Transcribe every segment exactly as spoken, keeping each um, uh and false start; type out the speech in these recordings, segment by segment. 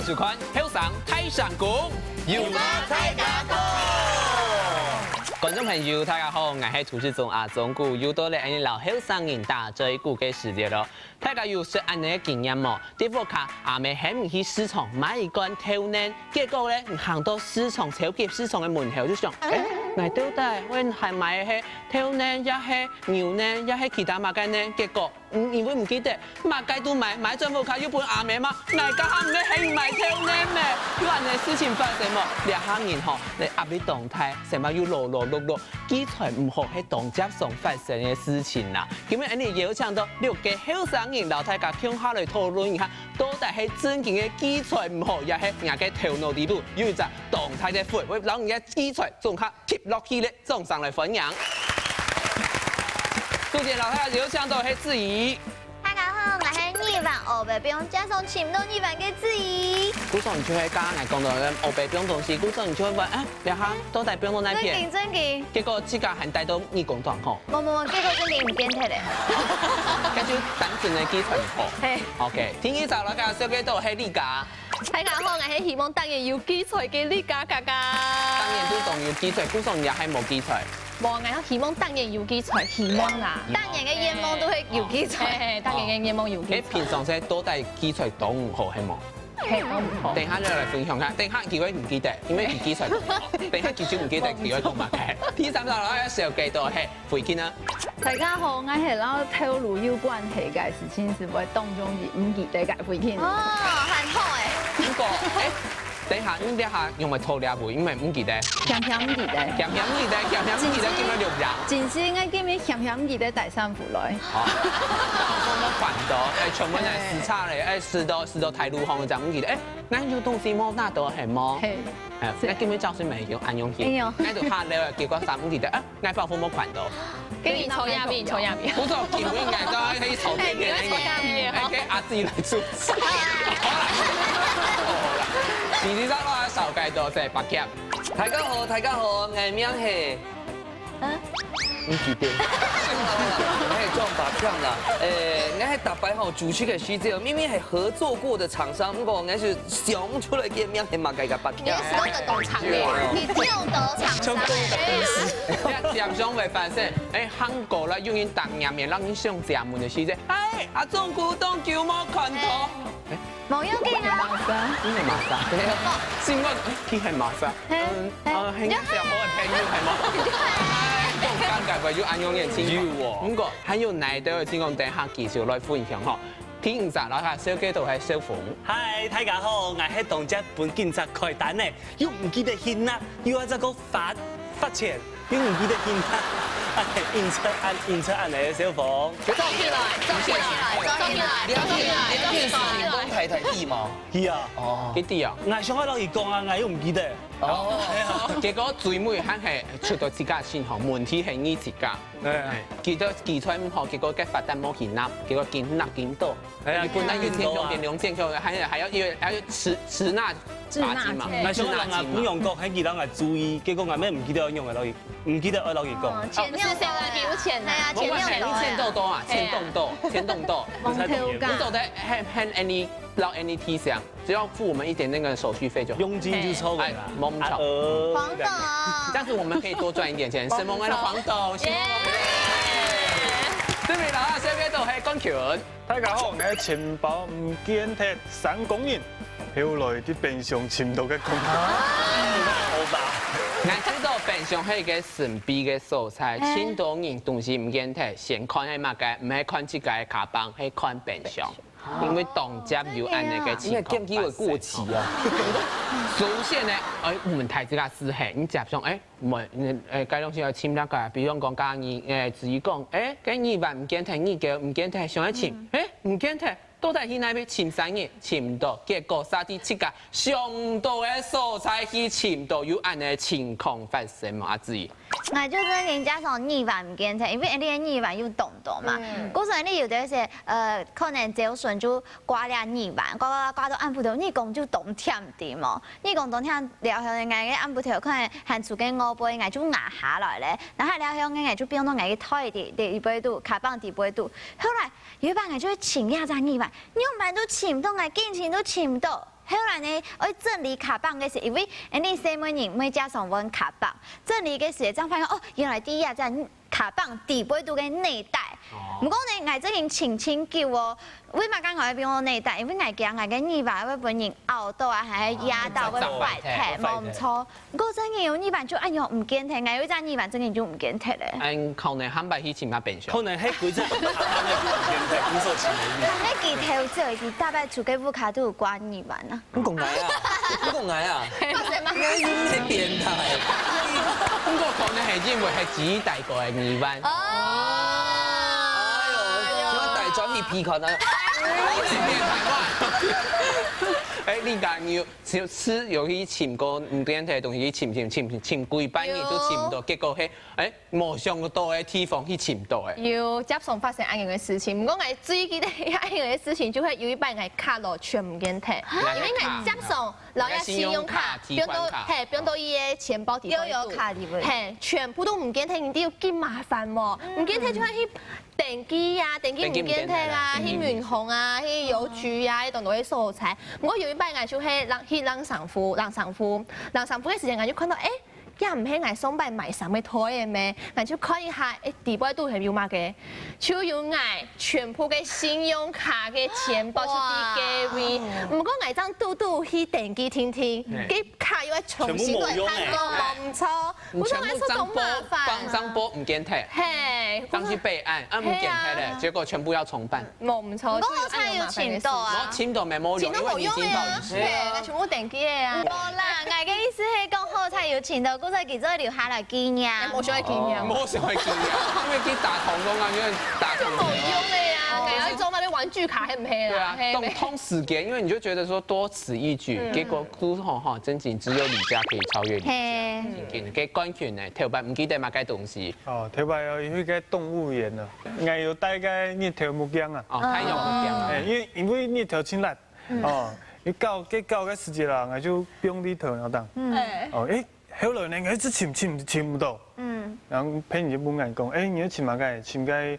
收看《後生大聲公》，有話大家講。觀眾朋友，大家好，𠊎係主持人阿忠牯，又到了𠊎俚摎後生人打嘴鼓个時節囉。大家有識恁仔个經驗無？在屋下，阿姆喊你去市場買一罐豆奶，結果呢，你行到市場，超級市場个門口就想：「欸，𠊎到底會喊買个係豆奶，也係牛奶，也係其他麼个奶？」結果 嗯，因為毋記得，麼个都買，買轉屋下又分阿姆罵，𠊎這下毋係喊你買豆奶咩？有恁仔事情發生無？這下人吼，這壓力當大，生活又勞勞碌碌，記憶毋好係當輒常發生个事情啦。今日𠊎俚邀請到六個後生人，摎大家共下來討論一下，到底係正經个記憶毋好，也係若个頭腦裡肚有一隻當大个窟，會摎你个記憶總下吸落去咧。 掌聲來歡迎。首先摎大家邀請到係子怡。大家好，𠊎係二班烏白放，輒常尋毋到二班个子怡。故所你就會剛剛來講到烏白放東西，故所你就會問，啊，這下到底放到哪片？正經，正經。結果自家還帶到義工團吼。無，無，無，結果正經毋見忒咧。該就單純个記憶毋好。嘿。OK，第二隻摎大家紹介到係麗嘉。 大家好，𠊎係希望逐日有記憶个麗嘉嘉嘉。逐日都當有記憶，故所你也係無記憶。無，𠊎希望逐日有記憶，希望啦。逐日个願望都係有記憶。嘿，嘿，逐日个願望有記憶。欸，平常時到底記憶當毋好，係無？嘿，當毋好。等下你來分享下，等下佢會毋記得，因為佢記憶當毋好。等下佢就毋記得佢會講麼个。第三隻摎大家紹介到係 慧君啊。大家好，𠊎係摎頭路有關係个事情，係會當容易毋記得个慧君。哦，還好欸。毋過，欸，等下，你這下仰會坐這位，因為毋記得。險險毋記得。險險毋記得，險險毋記得，今日錄影。真係，𠊎今日險險毋記得帶衫褲來。哦。放放環島，欸，全部人駛車咧，欸，駛到，駛到大路項正毋記得，欸，𠊎有東西無拿到，係無？嘿。欸，𠊎今日朝晨沒有恁樣去，哎喲。𠊎就下樓，結果衫毋記得，啊， 𠊎包袱無看到。給你抽壓力，抽壓力。不錯，今日𠊎都可以抽壓力。哎，你會抽壓力哦。哎，給阿志來主持。好啦，好啦。你知道我要少蓋多少八強？大家好，大家好，𠊎名係，嗯？你幾點？哎，撞八強啦。哎，𠊎係大白吼，主持个時節，明明係合作過的廠商，不過𠊎是想出來个名係麼个个八強。你也是都得懂場面，你只有得場上。你接上會發現，哎，韓國啦，有人打壓面，讓你想加盟的時節，哎，阿忠牯當久無看到。哎，無要緊啊。馬上，你係馬上。對啊。新聞，哎，佢係馬上。嘿，嗯，嘿。呃，很像小伙的朋友，係無？哎，這種感覺，有恁樣个情況。有哦。不過，還有哪一個情況，等一下繼續來分享吼。 第五隻摎大家紹介到係小鳳。嗨，大家好，𠊎係當輒分警察開單呢，又毋記得還啊，又愛再過罰，罰錢，又毋記得還啊，哎，應酬恁，應酬恁个小鳳。做起來，做起來，做起來，做起來，做起來。這件事情講大大知無？係啊。哦。佢知啊。𠊎想愛摎佢講啊，𠊎又毋記得。哦。結果最尾還係出到自家身上，問題係你自家。 哎，佢都記錯毋好，結果該罰單無去納，結果緊納緊多。哎呀，你本來一千塊變兩千塊，還要，還要，還要遲，遲納罰金嘛，哎。𠊎想講啊，遲納罰金嘛。不用講，還記得𠊎注意，結果𠊎乜毋記得愛用个落去，毋記得愛落去講。哦，錢了，不是誰來給我錢吶？哎呀，錢了。我問你，你錢多多啊？哎呀。錢動多，錢動多。蒙頭家。你做得喊，喊Annie，摎Annie提醒。 只要付我們一點那個手續費就好。佣金就抽了啦。哎，沒錯。啊，呃，黃董。這樣子我們可以多賺一點錢。黃董。承蒙𠊎个黃董，辛苦。耶。對面摎大家紹介到係冠群。大家好，𠊎个錢包毋見忒三公銀，後來在冰箱尋到个公銀。啊。好吧。𠊎知道冰箱係一個神秘个所在，嘿。盡多人東西毋見忒，先看係麼个，毋係看自家个卡包，係看冰箱。 因為當輒有恁樣个情況發生。應該檢舉會過期啊。首先呢，哎，我們台這個是嘿，你假想，哎，我們，哎，該東西要尋那個，比如講，剛剛你，哎，子怡講，哎，該二萬毋見忒，二九毋見忒，想要尋，哎，毋見忒，到底去哪位尋三日，尋毋到，結果殺到自家想毋到个所在去尋到，有恁樣个情況發生無？阿子怡。 𠊎就真个假想二萬毋見忒，因為𠊎俚个二萬又當多嘛。嗯。故所𠊎俚有兜時，呃，可能朝晨就掛這二萬，掛掛掛掛到暗晡頭，耳公就當悿，知無？耳公當悿了後，𠊎个暗晡頭可能還出个外背，𠊎就拿下來咧。拿下了後，𠊎就放到𠊎个袋底，底背肚，卡包底背肚。後來有一擺，𠊎就去尋這隻二萬，仰般都尋毋到，𠊎緊尋都尋毋到。後來呢，愛整理卡棒个時，因為恁呢細妹人毋會接上換卡棒，整理个時正發現，哦，原來第一隻卡棒底背肚个內袋。毋過呢，𠊎真經尋盡久哦，為麼个𠊎會變到內袋？因為𠊎驚𠊎个耳環會分人拗到啊，還係壓到會壞忒，無毋著。毋過真經有耳環就恁樣毋見忒，𠊎有一隻耳環真經就毋見忒咧。恁可能下擺去尋下冰箱。可能係規隻卡棒个就毋見忒，無所尋个。該佢頭先一直大概出个屋下都有掛耳環啊。 你講𠊎啊？你講𠊎啊？你係變態。毋過可能係因為係自己戴過个耳環。哦。哎喲，就要戴轉去鼻孔啊。哎，你講有，就係有去尋過毋見忒个東西，去尋尋尋尋幾百年都尋毋到，結果係，哎， 無想到个地方去尋到个。有，輒常發生恁樣个事情。毋過𠊎最記得恁樣个事情，就係有一擺𠊎卡路全毋見忒，因為𠊎輒常摎个信用卡放到，係，放到佢个錢包底背肚，悠遊卡底背。係，全部都毋見忒，你知有幾麻煩無？毋見忒就愛去登記啊，登記毋見忒啊，去銀行啊，去郵局啊，該種个所在。毋過有一擺𠊎就係去閬上庫，閬上庫，閬上庫个時間，𠊎就看到，哎， 也毋係𠊎上擺買衫个袋仔咩？𠊎就看一下，哎，底背肚係有麼个？就有𠊎全部个信用卡个錢包就在該位。毋過𠊎正堵堵去登記定定，該卡又愛重新來辦過，無毋著。𠊎想𠊎係當麻煩。張簿毋見忒，係，正去備案，啊毋見忒咧，結果全部要重辦。 無毋著，毋過好彩有尋到啊。無尋到乜無用，因為你已經到遺失。係，𠊎全部登記个啊。無啦，𠊎个意思係講好彩有尋到，故所佢做留下來紀念。無想愛紀念。無想愛紀念，因為佢打通了啊，因為打通了。無用个呀，𠊎愛做該兜玩具卡，係毋係啦？對啊，當同時間，因為你就覺得說多此一舉，結果最後哈，真正只有李家可以超越李家。係。真正个冠軍呢，頭擺毋記得買个東西。哦，頭擺哦，去个動物園啊，𠊎有帶个日頭目鏡啊。 哦，太陽目鏡啊。哎，因為，因為日頭盡烈，哦，佢搞，佢搞个時節啦，𠊎就放在頭那頂。哦，哎，後來呢，𠊎一直尋，尋，尋毋到。嗯。然後別人就問𠊎講，哎，你愛尋麼个？尋該日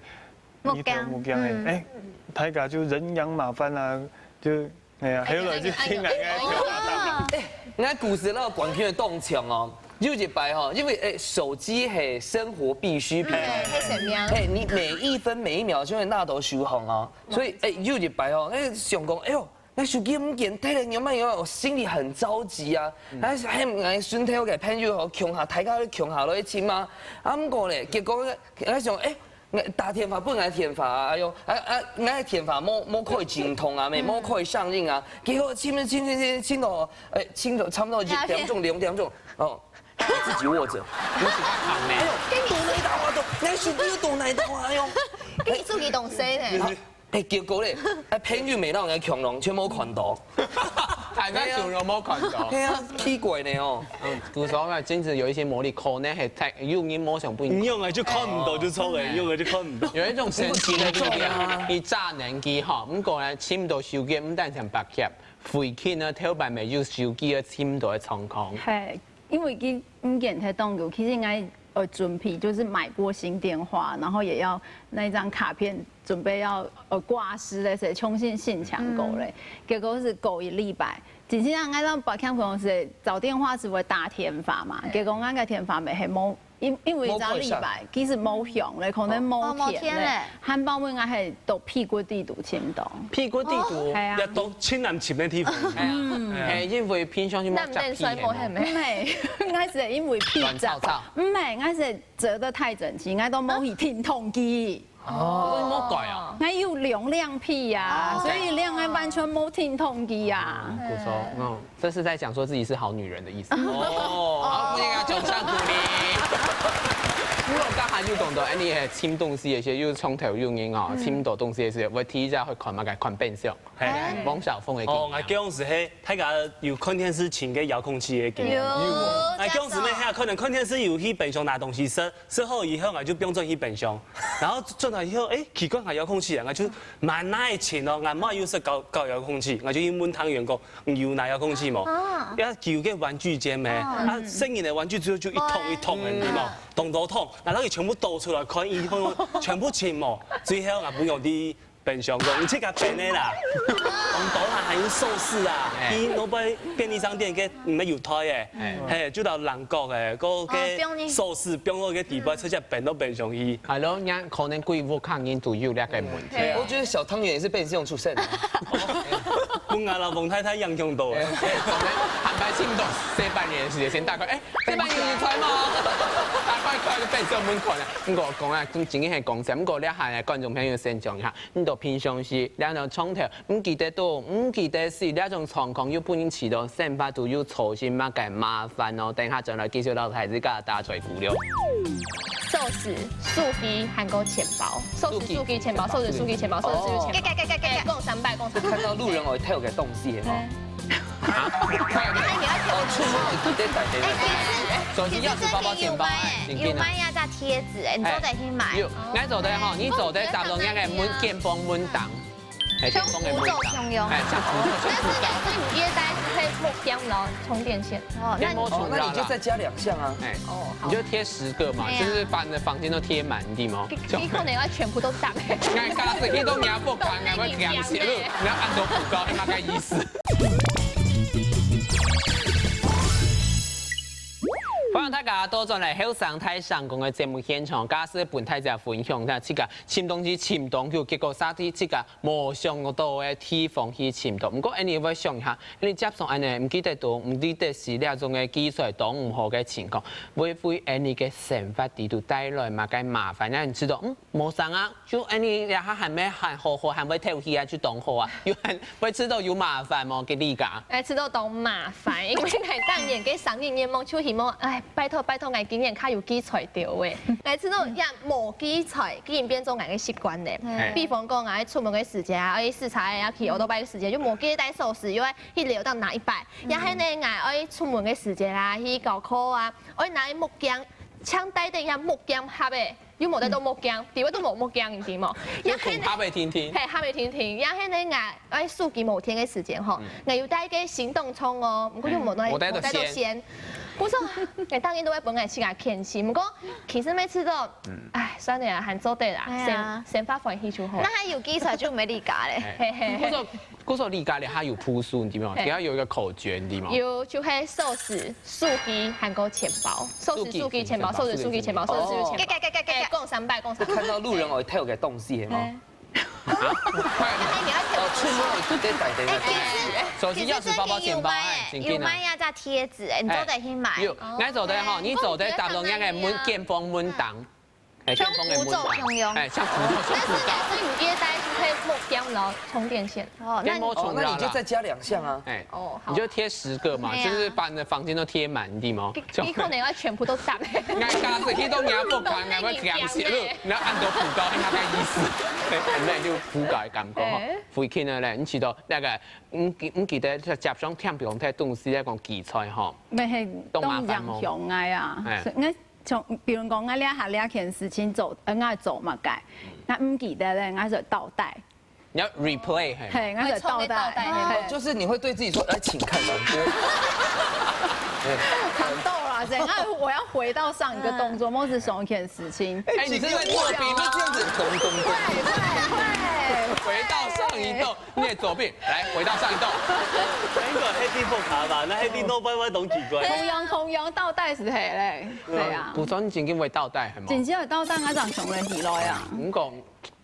頭目鏡欸。哎，大家就人仰馬翻啊，就，哎呀，後來就聽𠊎个頭那頂。哎，𠊎故事那個冠軍个當強哦。 有一擺吼，因為，哎，手機係生活必需品嘛，哎，係生命。哎，你每一分每一秒就會拿到手項哦，所以，哎，有一擺吼，哎，想講，哎喲，𠊎手機毋見忒了，仰般仰般，𠊎心裡很著急啊。哎，還𠊎順帶𠊎个朋友吼，共下，大家都共下來尋啊。啊，毋過咧，結果𠊎想，哎， 𠊎打電話分𠊎電話啊，哎喲，啊，啊，𠊎電話無，無可以接通啊，無，無可以響應啊。結果尋尋尋尋尋到，哎，尋到差不多一點鐘、兩點鐘，哦，我自己握著。哎喲，都哪位啊？都，𠊎手機都哪位啊？哎喲，跟你手機東西呢？哎，結果咧，哎，朋友乜摎𠊎共樣，全無看到。 大家共樣無看到。係啊，奇怪呢哦。嗯，故所啊，真係有一些魔力，可能係太，有人無想分你。你用个就看毋到就著了，你用个就看毋到。有一種神奇的力量，你詐能機哈，毋過呢，尋到手機，毋單淨白夾，回去呢，頭擺乜有手機个尋到个狀況。係，因為佢毋見忒當久，其實應該呃準備就是買過新電話，然後也要那一張卡片準備要呃掛失咧，所以重新申請過咧。結果係過一禮拜，真正啊，𠊎到保險公司找電話係會打電話嘛，結果𠊎个電話乜係無，因因為一禮拜其實無響咧，可能無電咧，還包尾𠊎係到屁股底肚尋到。屁股底肚，係啊，也到盡難尋个地方。係啊，哎，因為平常就無擦屁係無？毋係，𠊎係因為屁燥燥，毋係，𠊎係 摺得太整齊，𠊎都無去停動機。哦，無改啊。𠊎有兩領皮啊，所以兩個完全無停動機啊。不錯，嗯，這是在講說自己是好女人的意思。哦，好，我們給他掌聲鼓勵。因為我剛才就講到，哎，你也尋東西，一些又從頭又硬哦，尋到東西也是，我第一家會看嘛，該看冰箱，嘿，王小鳳的。哦，𠊎講係嘿，大家有看電視尋个遙控器的經驗無？有，𠊎講係咩，嘿，可能看電視有去冰箱拿東西食， 食好以後，𠊎就放轉去冰箱。然後轉來以後，哎，奇怪，𠊎遙控器啊，𠊎就滿哪裡尋哦，𠊎媽有識搞搞遙控器，𠊎就去問店員講，你有拿遙控器無？啊，佢有个玩具間咩？啊，細人个玩具之後就一桶一桶个，對無？當多桶，然後佢全部倒出來看以後，全部尋無，最後𠊎朋友第冰箱講，你自家冰个啦。講到啦，還有壽司啊，哎。去那邊便利商店个，毋係有推个，哎。嘿，就到冷凍个，个哦，冰的壽司冰到个地步，直接冰到冰箱去。係咯，人可能歸屋下人都有這個問題。對啊。我覺得小湯圓也是被你這種畜生。分𠊎老公太太影響到。還白青到西班牙時先打開，哎，西班牙有推嗎？打開開就變成門口了。毋過講啊，真正係講笑。毋過這下呢，觀眾朋友先講一下，你到平常時，這種床頭，毋記得動，毋記得洗，這種狀況又分人試著，生活都有造成麼个麻煩哦。等下轉來繼續摎大家打嘴鼓了。壽司、手機，還有錢包。壽司、手機、錢包，壽司、手機、錢包，壽司、手機、錢包。講三擺，講三擺。看到路人會偷个東西，吼。哦，出門會記得帶等。哎，其實，手機、鑰匙、包包、錢包，哎，有賣啊，在貼紙，哎，你做得去買。有，𠊎做得吼，你做得貼到該個門，電風門頂。 哎，像符咒相用。哎，像符咒相用。但是你是你也帶去配木箱，然後充電線。哦，那你哦，那你就再加兩項啊。哎，哦，好。你就貼十個嘛，對啊。就是把你的房間都貼滿，你知嗎？你可能要全部都打開。哎，假使去到你屋下，你會驚死，你要按到不高，你大概意思。歡迎大家倒轉來後生大聲公个節目現場，假使分大家分享一下自家尋東西尋當久，結果煞在自家 無想到个地方去尋到。毋過，恁樣會想一下，恁樣接上恁樣，毋記得動，毋記得洗這種个記載當毋好个情況，會為恁樣个生活裡肚帶來麼个麻煩？那你試著，嗯，無啥啊，就恁樣這下還會還好好，還會透氣啊，就當好啊，又還會試著有麻煩無？給你講。哎，試著當麻煩，因為𠊎當年个生日願望就希望，哎，拜託拜託，𠊎今年較有記載到誒。𠊎試著也無記載，已經變做𠊎个習慣了。 嘿。比方講，𠊎出門个時節啊，愛駛車啊，騎oo-tóo-bái个時節，就無記得帶鎖匙，又愛去樓頂拿一擺。也係呢，𠊎愛出門个時節啊，去教課啊，愛拿木屐，像帶等一下木屐盒誒，又無帶到木屐，地位都無木屐，你知無？也係呢，就空盒仔定定。嘿，盒仔定定。也係呢，𠊎愛手機無電个時節吼，𠊎有帶个行動充哦，毋過又無帶，無帶到線。無帶到線。故所，誒，當然都會分𠊎自家偏心。毋過，其實每次都，哎，算了啦，還做得啦，哎呀。先，先發歡喜就好。那還有記載就無你家咧。嘿嘿嘿。故所，故所你家咧，它有步數，你知嗎？嘿。它有一個口訣，你知嗎？有，就係鎖匙、手機，還有錢包。鎖匙、手機、錢包，鎖匙、手機、錢包，鎖匙、手機、錢包。哦。講三擺，講三擺。看到路人會偷个東西，係嗎？嘿。 哦，出門會記得帶等。哎，其實，手機、鑰匙、包包、錢包，哎，有賣啊，在貼紙，哎，你做得去買。有，你做得吼，你做得貼到該個門，電風門頂，哎，電風个門頂，哎，像符咒相用。但是，但是你也帶去配木屐，然後充電線。哦，那你，電風充，哦，那你就再加兩項啊。哎，哦，好。你就貼十個嘛，哎呀。就是把你的房間都貼滿，你知嗎？你，你可能要全部都打開。哎，假使去到你屋下，你會驚死，你要按到不高，你大概意思。哎，那你就 不解感覺吼。哎。附近个咧，你試著該個，毋記，毋記得接上添放忒東西來講記載吼。乜係當麻煩無？當影響𠊎啊。哎。所以𠊎像，比如講，𠊎這下這件事情做，呃，𠊎做麼个，𠊎毋記得咧，𠊎就倒帶。你要replay，嘿。嘿，𠊎就倒帶，會重新倒帶，嘿。哦，就是你會對自己說，哎，請看重播。看到啦，怎樣？我要回到上一個動作，嗯。或是上一件事情。哎，你是在作弊嗎？就這樣子，咚咚咚。對，對，對。回到上一動，你也作弊。來，回到上一動。應該係第八卡吧？那係第六，拜拜，當奇怪。同樣，同樣倒帶係係咧，對啊。古裝正經會倒帶，係無？正經會倒帶，𠊎正想得起來啊。你講，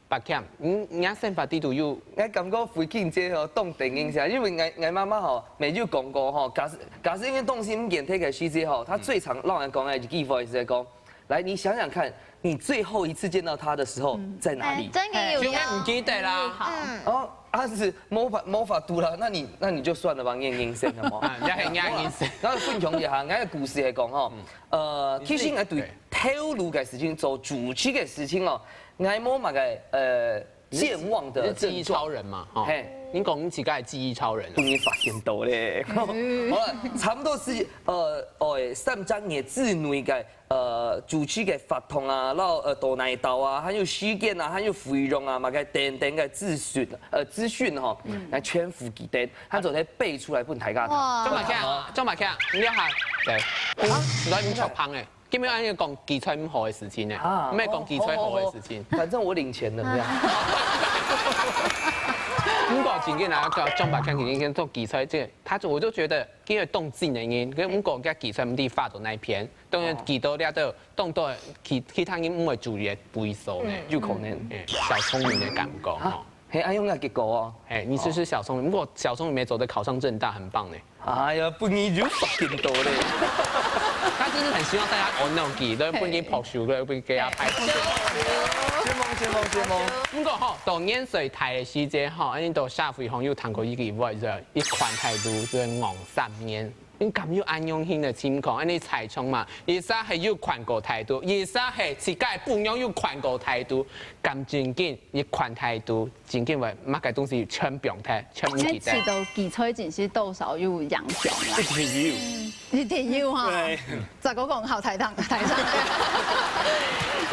白講，你，你生活裡肚有，𠊎感覺附近這吼，當得人惜，因為𠊎，𠊎媽媽吼，每日講過吼，假使，假使一件東西毋見忒个時節吼，她最常摎𠊎講个一句話係講， 來，你想想看，你最後一次見到他的時候在哪裡？哎，真的有用。就會毋記得啦。嗯。哦，啊，是魔法，魔法毒啦，那你，那你就算了吧，你也陰森了嘛。啊，人家很，人家很陰森。然後分享一下，𠊎个故事來講吼，呃，其實𠊎對頭路个事情，做主持个事情哦，𠊎無麼个，呃，健忘的症狀。你是記憶超人嘛，吼。嘿。你講你自家係記憶超人啊。分人發現到咧。好了，差不多是，呃，哦，三隻月之內个 呃，主持个活動啊，然後，呃，到哪兜啊，還有時間啊，還有費用啊，麼个等等个資訊，呃，資訊吼，𠊎全部記得，𠊎做得背出來分大家聽。哇。做麼个？做麼个？你這下，對，來，你著棒誒。今日恁樣講記憶毋好个事情呢，啊毋係講記憶好个事情。好好好，反正我領錢了，這樣。毋過真个啊，講講白講，真个做記憶，這个，他就我就覺得，因為當真个人，跟毋過佢記憶毋知花到哪一片，當然記到了都當多其其他人毋會注意个位所呢。有可能。欸，小聰明个感覺吼。係，愛用个結果哦。欸，你試試小聰明，不過小聰明沒走的考上政大，很棒呢。哎呀，不，你有發現到咧。他就是很希望大家安樂記，都不給拍手，都不給他拍手。承蒙，承蒙，承蒙。不過吼，到年歲大个時節吼，恁到社會上有聽過一句話，一款態度，就是戇三年。你敢有恁樣形个情況？恁你猜中嘛？一下係有款過態度，一下係自家餔娘有款過態度，敢真緊一款態度，真緊會麼个東西全放忒，全毋記得。你試著記憶真係多少有影響啦。一定有。一定有哈。對。再過講好台上，台上。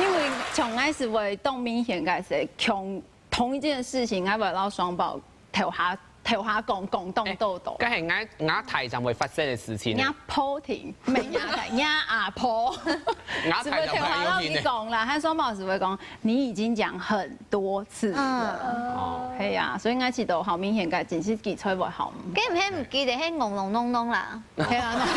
因為從開始會當明顯个時，從同一件事情，𠊎會摎雙寶頭下頭下講講當多多。該係𠊎𠊎台上會發生个事情呢。人家破題，毋係人家台，人家阿婆。𠊎台上係會頭下摎你講啦，還雙寶係會講，你已經講很多次了。哦。係啊，所以𠊎試著好明顯个，真係記憶會好。該毋係毋記得，係戇戇戇戇啦。係啊，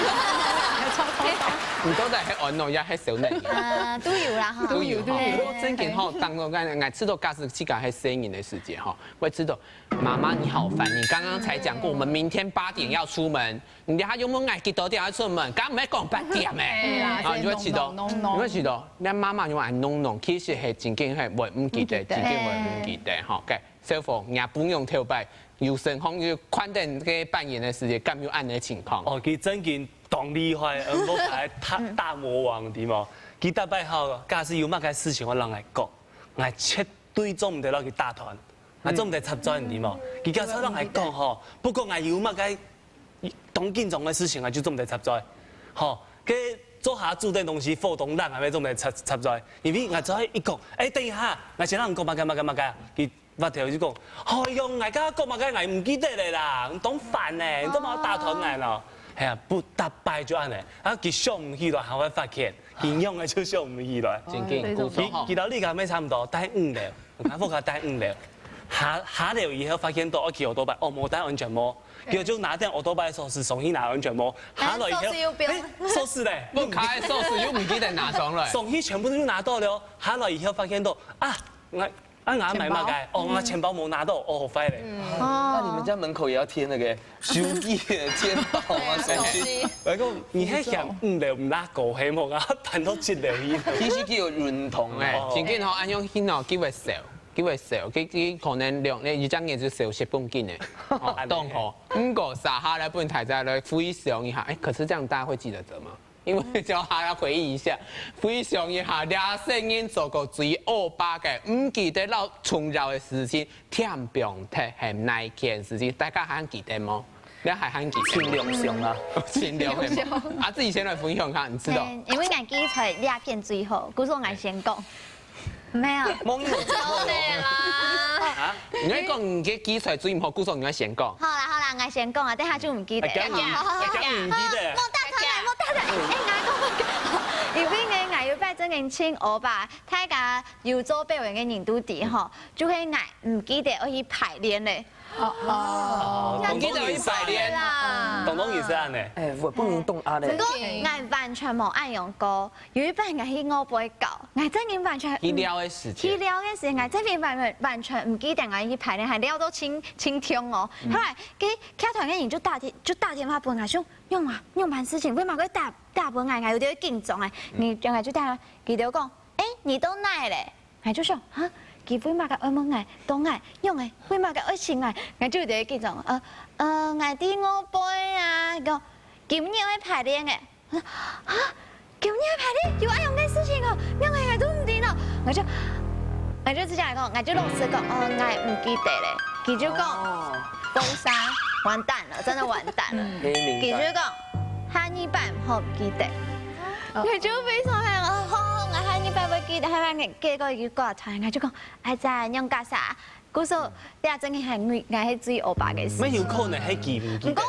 你到底係安樂也係小人？呃，都有啦哈。都有，都有。不過真个吼，當我𠊎𠊎試著假使自家係細人个時節吼，會試著，媽媽你好煩，你剛剛才講過我們明天八點要出門，你還有沒有愛幾多點要出門？剛剛沒講八點欸。係啊，啊，你會試著，你會試著，你媽媽用恁弄弄，其實係真个係會毋記得，真个會毋記得吼。OK。 小鳳，若餔娘頭擺有成功，有看等該扮演个時節，敢有恁樣个情況？哦，佢真經當厲害，嗯，我係大大魔王，知無？佢逐擺吼，假使有麼个事情，𠊎摎𠊎講，𠊎絕對做毋得摎佢打斷，𠊎做毋得插嘴，知無？佢假使摎𠊎講吼，不管𠊎有麼个當緊張个事情，𠊎就做毋得插嘴。吼，該做下煮个東西，火當冷，𠊎也做毋得插插嘴，因為𠊎只要一講，欸，等一下，𠊎先摎你講麼个麼个麼个，佢 發條就講，哎喲，𠊎剛剛講麼个，𠊎毋記得了啦，你當煩呢，你做麼个打斷𠊎咯？係啊，不逐擺就恁樣，啊，佢想毋起來，還會發現，佢仰仔就想毋起來。正經，哦，故所吼。佢佢摎你講乜差毋多，戴五樓，𠊎屋下戴五樓，下下樓以後發現到屋企有奧多拜，哦，無戴安全帽，佢就拿等奧多拜个鎖匙，上去拿安全帽，下來以後，哎，鎖匙又不要。哎，鎖匙咧，屋下个鎖匙又毋記得拿上來。上去全部都拿到了，下來以後發現到，啊，𠊎 啊，𠊎買麼个？錢包。哦，𠊎錢包無拿到，哦，好壞咧。嗯。哦。那你們家門口也要貼那個手機的錢包嗎？對啊，手機。手機。𠊎講，你還嫌五樓毋罅高，係無？啊，搬到七樓去。其實佢有運動欸，哦。正經吼，恁樣去吼，佢會瘦，佢會瘦，佢佢可能兩，一隻月就瘦十公斤欸。哦，當好。毋過，接下來分大家來回想一下，欸，可是這樣大家會記得得嗎？ 因為叫大家回憶一下，回想一下，這生人做過最烏白个，毋記得老重要个事情，添放忒係哪件事情？大家還記得無？你還還記得無？盡量想啊。盡量係無？啊，自己先來分享下，你知道？嗯，因為𠊎記憶在這片最好，故所𠊎先講。 沒有。網友之後。對啦。啊？你愛講你个記憶最毋好，故所你愛先講。好啦好啦，𠊎先講啊，等下就毋記得。啊，講你，啊，講你毋記得。啊，莫打斷啊，莫打斷。欸，𠊎講，因為呢，𠊎有擺正經盡烏白，大家有做表演个人都知吼，就係𠊎毋記得愛去排練咧。哦，哦。毋記得愛去排練啦。東東也是恁樣。欸，𠊎不能動啊咧。毋過𠊎完全無恁樣過。 有一擺𠊎去外背搞，𠊎正經完全，去尞个時間。去尞个時間，𠊎正經完全完全毋記得𠊎去排練，還尞到盡盡暢哦。後來，該劇團个人就打電就打電話分𠊎，想仰啊仰般事情，為麼个打打分𠊎，𠊎有點緊張欸。你𠊎就打，佢就講，欸，你到哪咧？𠊎就想，哈，佢為麼个愛問𠊎，到哪，仰欸，為麼个愛尋𠊎？𠊎就有點緊張，呃呃，𠊎在外背啊，講，今日愛排練欸。 啊，今日排練有恁樣个事情哦，仰會𠊎都毋知呢。𠊎就，𠊎就直接來講，𠊎就老實講，哦，𠊎毋記得咧。佢就講，哦。封殺，完蛋了，真的完蛋了。嗯。黑名單。佢就講，下二擺毋好毋記得。哦。𠊎就非常想，哦，好，𠊎下二擺會記得，下二擺結果佢掛斷，𠊎就講，哎呀，仰結煞？故所，這真个係𠊎，𠊎係最烏白个事。乜有可能係佢毋記得。毋過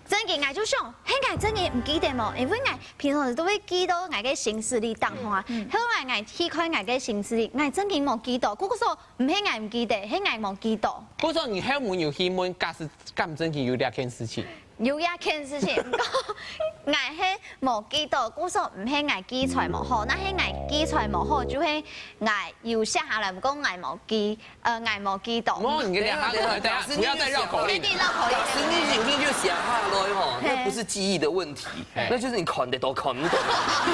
正經，𠊎就想，係𠊎正經毋記得無？因為𠊎平常時都會記到𠊎个行事曆當中啊。後來𠊎去看𠊎个行事曆，𠊎正經無記到。故所毋係𠊎毋記得，係𠊎無記到。故所你後尾有去問，假使敢正經有這件事情？有這件事情，毋過𠊎係無記到，故所毋係𠊎記才無好，若係𠊎記才無好，就係𠊎有寫下來，毋過𠊎無記。 呃，𠊎無記到。哦，你个等下，等下，等下，不要再繞口令。一定繞口令。老師，你已經就寫下來吼，那不是記憶的問題，那就是你看得到看不懂的問題。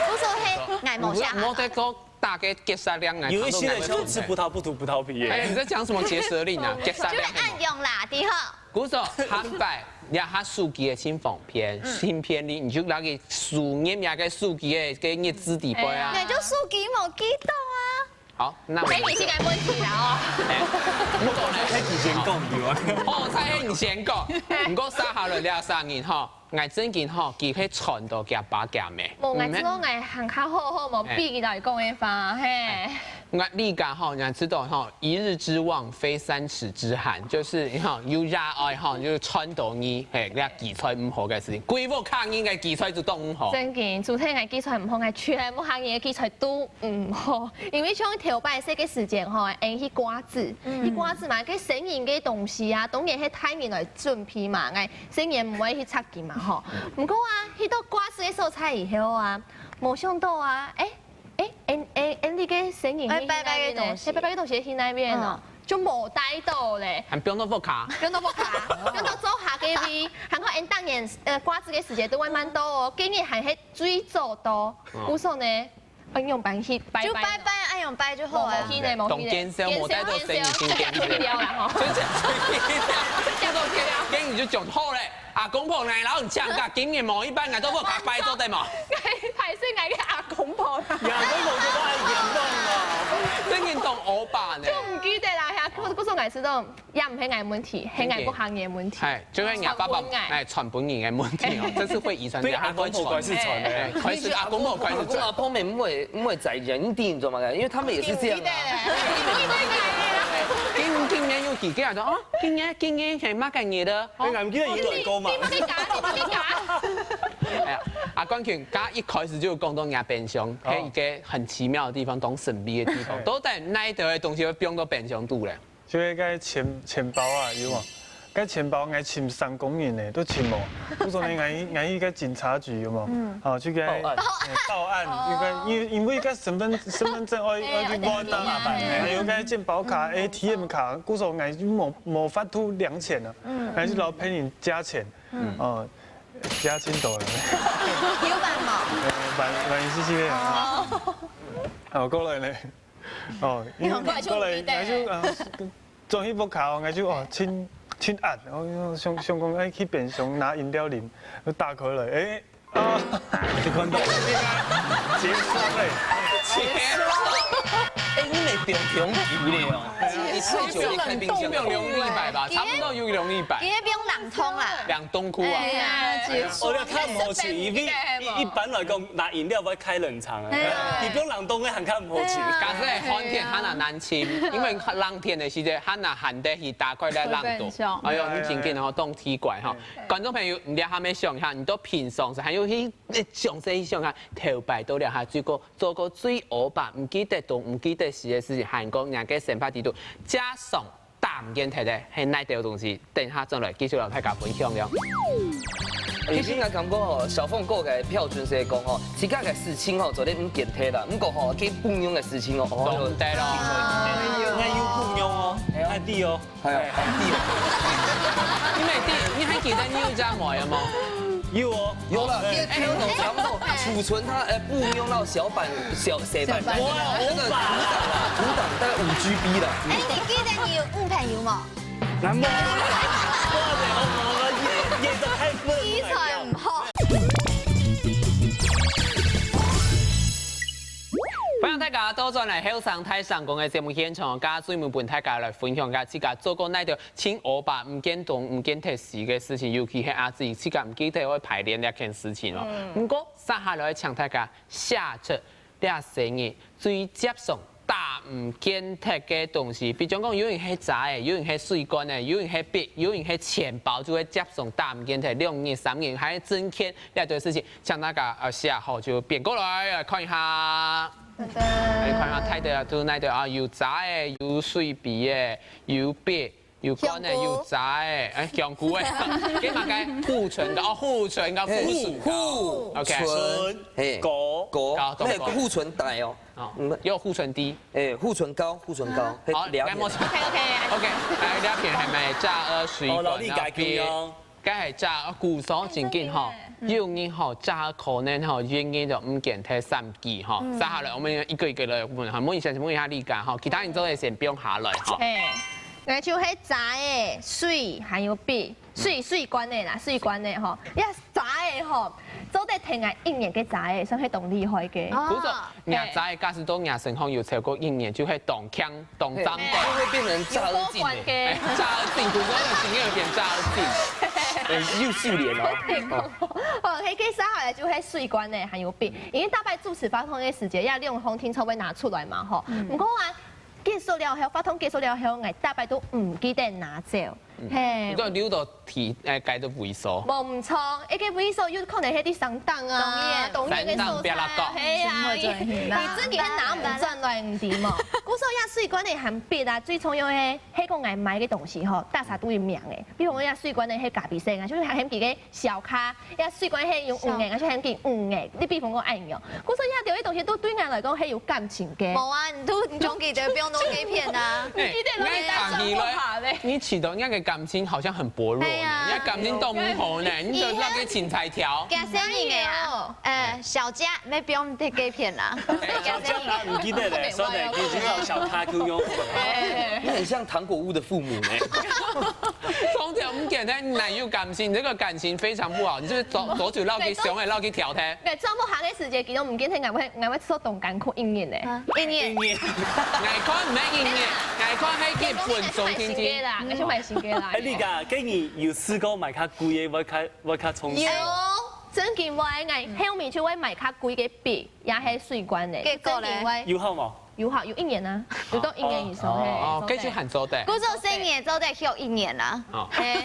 不是，係，𠊎無寫下來。莫再講大个結舌令，有一些人像吃葡萄不吐葡萄皮耶。哎，你在講什麼結舌令啊？結舌令。就係恁樣啦，對吼。故所，下擺，你下手機个盡方便，盡便利，你就拿去輸入那个手機个个日誌底背啊。那就手機無記到啊。 好，那我們，這已經係問題了哦。哎，不過呢，蔡奇先講對吧？哦，蔡奇你先講，不過接下來這三人吼，𠊎正經吼，佢係傳到佢爸佢姆。無，𠊎知道𠊎還較好，好無？哎。比佢來講个話，嘿。哎，𠊎理解吼，你知道吼，一日之望非三尺之寒，就是吼，有熱愛吼，就傳到你，嘿，你記才毋好个事情，歸屋下人个記才就當毋好。正經，除忒𠊎記才毋好，𠊎全部下人个記才都 嗯，好，因為像頭擺細个時節吼，𠊎去掛紙，嗯。去掛紙嘛，該成人个東西啊，當然係大人來準備嘛，𠊎細人毋會去插佢嘛吼。毋過啊，去到掛紙个所在以後啊，無想到啊，哎，哎，𠊎，𠊎，𠊎這个成人个，哎，拜拜个東西。哎，拜拜个東西去哪位哦？嗯。就無帶到咧。還放到屋下。放到屋下，放到灶下該位，還過𠊎當然，呃，掛紙个時節都會慢到哦，今日還係最早到，嗯。故所呢， 愛仰般去拜拜？就拜拜，愛仰拜就好啊。無去呢，無去呢。當見笑，無帶到生意，真見笑。見笑，見笑，見笑。跟你就講好咧，阿公婆來，然後你講，今年某一班來都無拜拜做得無？歹勢，𠊎个阿公婆啦。阿公婆就愛嚴重哦。真正當歐巴呢。就毋記得啦，呀，故所，故所𠊎知道。 也毋係𠊎問題，係𠊎屋下人个問題。哎，就係你爸爸，傳分𠊎。哎，傳分你个問題哦，這是會遺傳的，對，阿公婆開始傳的。哎，開始阿公婆開始傳。阿公阿婆們毋會，毋會在意，你知道嗎？因為他們也是這樣啊。今，今年有幾個人說，哦，今年，今年係麼个日的？哎，𠊎毋記得有來過嘛。你，你，你，你，你。哎呀，阿冠群，剛剛一開始就講到人家冰箱，哦。係一個很奇妙的地方，當神秘的地方，哎。都在那一堆的東西會放到冰箱肚咧。 就係該錢，錢包啊，有無？該錢包𠊎尋三工人呢，都尋無。故所呢，𠊎，𠊎去該警察局，有無？嗯。哦，去該，報案。哎，報案，哦。因為，因為，因為該身份，身份證愛，哎呀，愛去換啊，對，對，對。還有該健保卡、嗯。A T M卡，故所𠊎就無，無法度領錢啊，嗯。𠊎就老陪人加錢，嗯。哦，加錢多了。有辦無？呃，辦，辦一些些啊。哦。好，過來呢。 哦，你很快就過來，記得。𠊎就，啊，轉去屋下哦，𠊎就，哦，盡，盡暗，然後想，想講，哎，去冰箱拿飲料啉，就打開來，哎，啊，就看到。結霜嘞。結霜。哎，你們冰箱有咧哦，你太久沒開冰箱了。冰箱有一百吧，差不多有一百。因為冰冷凍啦。冷凍庫啊。哎呀，結霜。哦，那看不起，因為一般來講，拿飲料會開冷藏啊，哎呀。你冰冷凍的還看不起。對啊。假使寒天還較難尋，因為冷天的時節，還較寒得去打開來冷凍。開冰箱。哎喲，你真緊吼，當奇怪吼。觀眾朋友，你這下愛想一下，你都平常時還有去，詳細去想一下，頭擺到這下最過，做過最歐巴，毋記得東、毋記得西个事情，還講人家生活態度，加上 打毋見忒个，係哪兜東西？等下轉來繼續摎大家分享了。其實𠊎感覺吼，小鳳哥个標準係講吼，自家个事情吼做得毋見忒啦，毋過吼，佢分人个事情哦，哦，當得咯。哎喲，𠊎有分人哦，哎喲。𠊎知哦，哎，你知哦。你還記得你有隻妹有無？ 有哦。有了，哎，這邊有差不多儲存他，呃，不用到小版、小、小版，小版。那個圖檔啦，圖檔大概五G B了。哎，你記得你有女朋友嗎？男朋友。也，也都太分了。題材很好。歡迎大家倒轉來後生大聲公个節目現場，今日專門分大家來分享一下自家做過哪兜 盡歐巴毋見東毋見忒西个事情，尤其係阿姊自家毋記得愛排練這件事情哦。毋過，接下來請大家寫出這生日最接上打毋見忒个東西，比如講，有人係遮仔，有人係水罐仔，有人係筆，有人係錢包，就會接上打毋見忒，兩日、三日，還係整件這兜事情，請大家呃寫好就編過來，來看一下。來看一下，大家啊，都哪兜啊？有遮仔，有水杯仔，有筆，有罐仔，有遮仔，哎，香菇仔，這麼个護唇膏，哦，護唇膏，護唇膏，OK。唇，嘿，膏，膏，膏，懂，那有懂。護唇帶哦。哦嗯，有護唇滴，哎，護唇膏，護唇膏，嘿好，兩片來摸。 OK OK。 OK，來，這片係無？遮仔水罐，哦，老李家然後筆己哦。該係遮仔，古早正經吼，有人吼遮仔可能吼，願意就毋見忒三支吼。接下來，我們一個一個來問哈，問一下，問一下李家吼，其他人做得先放下來吼。嘿，𠊎就係遮仔、水還有筆，水水罐仔啦，水罐仔吼，也遮仔吼，做得提𠊎一年个遮仔，算係當厲害个。古早若遮仔假使到若身項有超過一年，就係當強、當讚个。就會變成炸而盡的。哎，遮仔精，古早有經驗有點遮仔精。哎，又秀臉哦。哦，迄个接下來就係水罐仔還有筆，因為大擺主持活動个時節，也兩項定著會拿出來嘛吼。毋過啊，結束了後，活動結束了後，𠊎大擺都毋記得拿走。嘿你，都留到提，哎，該个位所。無毋著，一个位所有可能係第三檔啊，當然，當然个所在啊，係啊，你自己還拿毋轉來，毋知無？故所也水罐仔還筆啊，最重要个係講𠊎買个東西吼，大家都有名个，比如講也水罐仔係咖啡色啊，就係喊佢个 小卡，也水罐係用黃个，還係喊佢黃个？你比方講恁樣，故所這兜个東西都對𠊎來講係有感情个。無啊，你都你總記得不用弄這片啊。哎，你看起來，你起到那個感情好像很薄弱呢，哎呀你的感情都毋好呢，你就那個青菜條。假生意个啊，呃，小姐，沒不用這个片啦。小姐啊，毋記得咧，所以其實老小卡就用。你很像糖果屋的父母呢。從小毋見忒，哪有感情？你這個感情非常不好，你是不是左左手落去，右手落去挑忒？該做無閒个時節，其實毋見忒，𠊎會𠊎會做當艱苦一年呢。一年，𠊎看毋係一年，𠊎看係幾分鐘，聽聽。啦，𠊎就買新个啦。哎，你講，該你有試過買較貴个，會較會較衝動？有，正經會，𠊎後面就會買較貴个筆，也係水罐仔。結果咧？有效無？有效，有一年啊，有到一年以上。哦，這就還做得。故所生意做得休一年啦。哦，哎，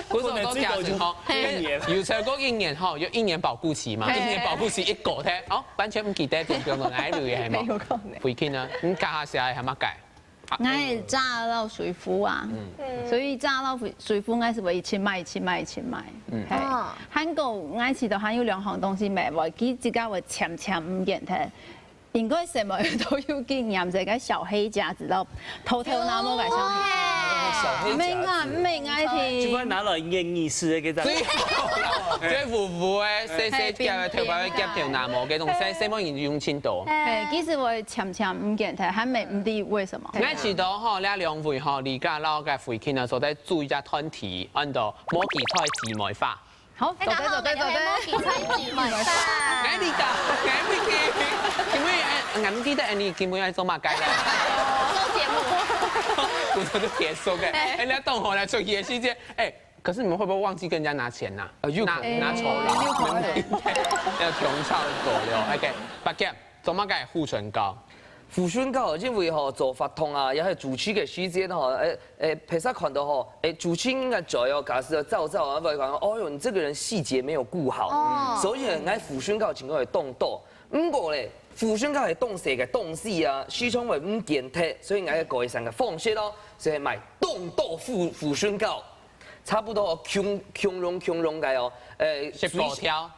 故所都假使吼，一年。有超過一年吼，有一年保固期嘛，一年保固期一過忒，哦，完全毋記得，就毋用來留言係無？有可能。回去呢，你家下寫个係麼个？𠊎係遮仔摎水壺啊，所以遮仔摎水水壺𠊎係會一直買、一直買、一直買。係，還過𠊎試著還有兩項東西乜會，佢自家會漸漸毋見忒。應該細妹都有經驗，這個小黑夾子，然後偷偷拿摸个小黑夾。小黑夾子。毋係啊，毋係𠊎就會聽。拿來演藝式的給大家。最最糊糊个，細細夾个頭髮个夾條那毛，該種細細妹人用盡多。係，其實會漸漸毋見忒，還沒毋知為什麼。𠊎試著吼，這兩位吼，李家摎个回去呢，所在注意一下團體，安到無記錯姊妹花。好，走對走對走對。無記錯姊妹花。哎，李家，哎，李家，因為哎，𠊎毋記得哎，你今晡日愛做麼个了？做節目。我都結束个。哎，你要等會來出去个時間，哎，可是你們會不會忘記跟人家拿錢呐？啊有可拿能拿酬勞，有可能。要窮操狗流。OK，八戒，做麼个護唇膏？護唇膏，因為吼做活動啊，也係主持个時間吼，誒誒，平時看到吼，誒主持人个嘴哦，假使燥燥啊，會講，哦喲，你這個人細節沒有顧好，所以呢，𠊎護唇膏盡量會當多。毋過咧，護唇膏係當細个東西啊，時常會毋見忒，所以𠊎个改善个方式咯，就係買當多護護唇膏，差不多共共樣共樣个哦，誒，十五條。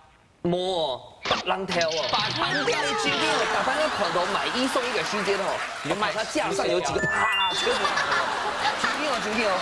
無哦，八人頭哦。八人頭因為今天我打扮要看到買一送一个時間哦，你看他架上有幾個，啪，全部。今天哦，今天哦，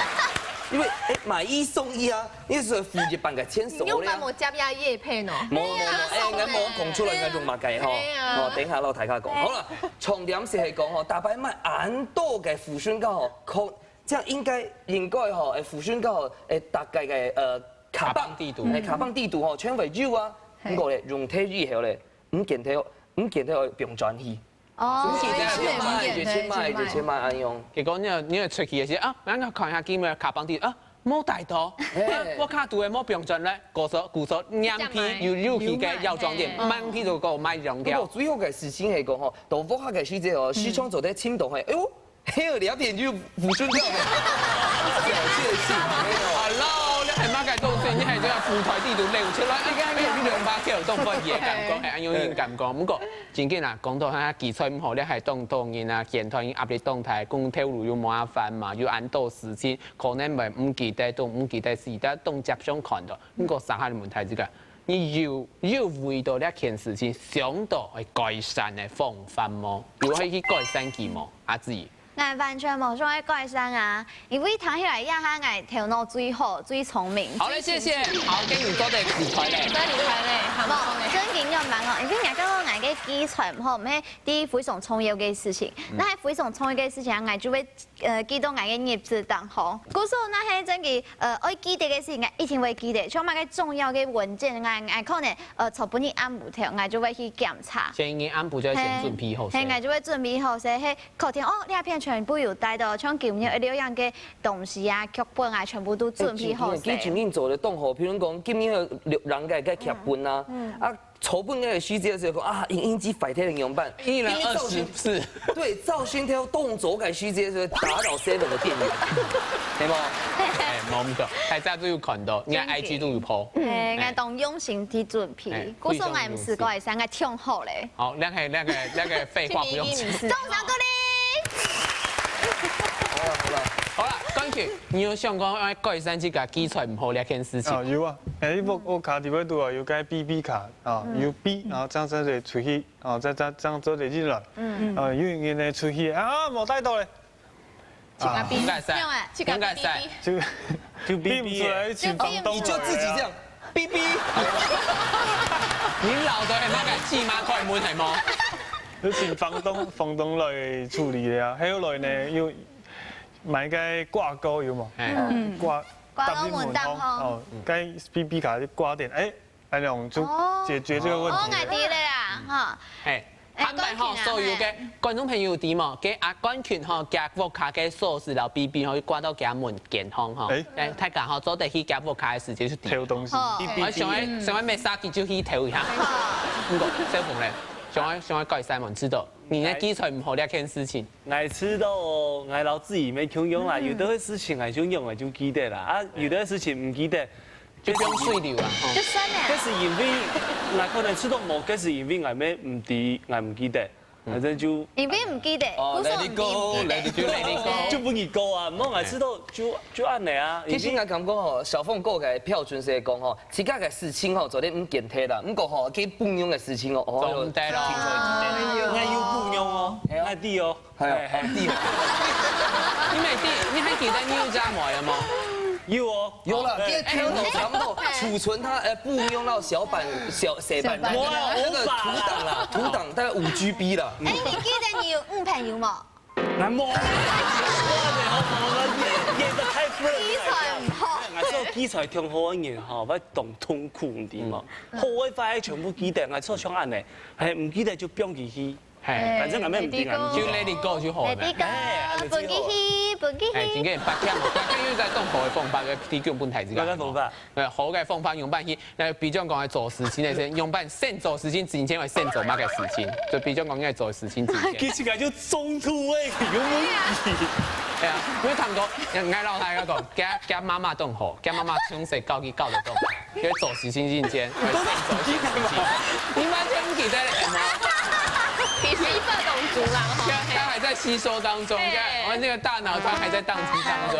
因為誒買一送一啊，你係付一半个錢送你用我咧啊。幫我接下業配喏。無無無，誒，𠊎無講出來，𠊎用麼个吼？哎呀哦，等一下摎大家講。好了，重點係係講吼，打扮買恁多个護唇膏吼，可這樣應該應該吼，誒，護唇膏誒，大概个呃，卡棒卡棒地圖誒，卡棒地圖吼，全部有啊。毋過咧，用忒以後咧，毋見忒毋見忒放轉去。哦，一千買，一千買，一千買恁樣。結果你要你要出去个時啊，然後看一下今日卡棒地啊，無帶到，嘿。屋下肚个無放轉來，故所故所，眼皮有有去个藥妝店，嗯。滿皮都个賣藥條。不過最好个事情係講吼，到屋下个時節哦，時常做得尋到嘿，哎喲，嘿，兩片就浮出來了。了解性，沒有。Hello，你係麼个東西？你還在褲袋底肚流出來？哎，你兩百克當發熱，敢講係恁樣應該講。不過，正經啊，講到佢基礎毋好，你還當多人啊，現代人壓力當大，講頭路又麻煩嘛，又恁多事情。 可能會毋記得，都毋記得事，但當接上看到。毋過，上下个問題係个，你有有為到這件事情想到會改善个方法無？有可以去改善佢無？阿志。𠊎完全無想愛改善啊，因為聽起來這下𠊎頭腦最好、最聰明。好嘞，謝謝。好，今日做得離開嘞。做得離開嘞，好無？正經仰般哦，因為𠊎感覺𠊎个基礎毋好，毋係第一非常重要个事情，該係非常重要个事情，𠊎就會 呃，記到𠊎个日誌當中。故所該係正經，呃，愛記得个事情，𠊎一定會記得。像麼个重要个文件，𠊎𠊎可能，呃，昨晡日暗晡頭，𠊎就會去檢查。前一日暗晡就愛先準備好勢。嘿，𠊎就會準備好勢，嘿，確定哦，這片全部有帶到，像今日愛錄影个東西啊、劇本啊，全部都準備好勢。哎，今日做得當好，譬如講，今日愛錄影个劇本啊，啊， 昨晡个時節就講啊，影印機壞忒了仰般？一人二十四。對，造成條動作个時節就打擾seven个店員，對無？哎，無毋著，大家都有看到，你看I G都有po。哎，𠊎當用心去準備，哎，故所𠊎毋係講會使，𠊎唱好咧。好，那個那個那個廢話不用講。掌聲鼓勵。好了好了，好了，關係，你有想講愛改善這個基礎毋好這件事情？啊，有啊，哎，我我卡裡背都有有該B B卡。 啊，有B，然後這樣子就出去，啊，這這這樣做得入來。嗯。啊，有人呢出去啊，無帶到咧。啊，應該使，應該使。就就B出來尋房東。你就自己這樣，B B。你老的很那個寄媽快門很嗎？就請房東房東來處理的啊，後來呢又買個掛鉤有無？哎。啊，掛掛到門當吼。哦，該B B卡就掛電，哎， 恁樣就解決這個問題。哦，𠊎知了啦，哈。嘿，坦白吼，所有个觀眾朋友知無？該阿冠群吼，厥屋下个鎖匙摎B B吼，掛到厥門間吼，吼。哎。哎，大家吼，做得去厥屋下个時節去偷東西。哦。我想愛想愛買啥个就去偷一下。好。毋過，小鳳咧，想愛想愛改善無？知道，你个基礎毋好這件事情。 𠊎知道，𠊎摎子怡無共樣啦，有兜个事情𠊎就仰仔就記得啦，啊，有兜个事情毋記得，就放水流啊，吼。就算了。該係因為，𠊎可能知道無，該係因為𠊎乜毋知，𠊎毋記得，反正就因為毋記得，哦，故所毋知，let it go，毋記得。Let it go，let it go。就分佢過啊，無，𠊎知道就就恁樣啊。其實𠊎感覺吼，小鳳哥个標準係講吼， 自家个事情吼，做得毋見忒啦。毋過吼，該分人个事情哦，哦，做毋得咯。哎喲，𠊎有分人哦，哎喲。𠊎知哦。哎喲，哎，哎，知哦。你毋知，你還記得你有隻妹仔無？有哦。有了，哎，該頭腦差不多，儲存他，呃，分人到小半，小，小半。那個，那個圖檔啦，圖檔大概五G B啦。哎，你記得你有女朋友無？ 𠊎無，𠊎無，𠊎也也太不了解。基礎毋好。𠊎做基礎上好个人吼，會當痛苦，你知無？好个壞个全部記得，𠊎做像恁樣，係毋記得就放佢去。係，反正𠊎乜毋知，𠊎毋知。就let it go就好了。Let it go，哎，分佢去，分佢去。哎，真个白講，白講，因為在當好个方法，提供分大家。白講方法。 呃，好个方法仰般去，那比如講做事情个時節，仰般先做事情之前，愛先做麼个事情？就比如講，愛做事情之前。其實𠊎就中途欸，有問題。哎呀，有聽過，𠊎老弟講，厥厥媽媽當好，厥媽媽從細教佢教到當好，佢做事情之前，愛先做事情。你完全毋記得了，係嗎？其實一般都主人吼。他他還在吸收當中，嘿。我那個大腦他還在當機當中。有